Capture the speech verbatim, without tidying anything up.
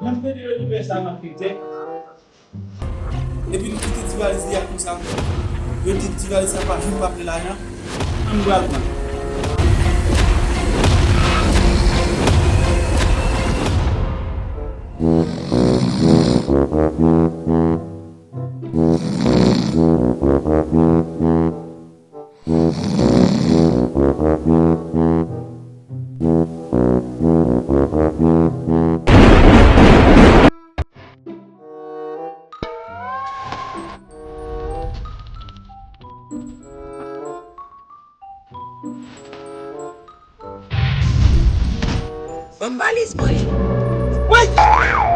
Mwen te di yo di fè sa nan fitè. Epi nou kite ti valiz li a konsa. Yo di ti valiz la pa janm pa vle lajan. Ann pral pran. Ban m valiz mwen. Woy!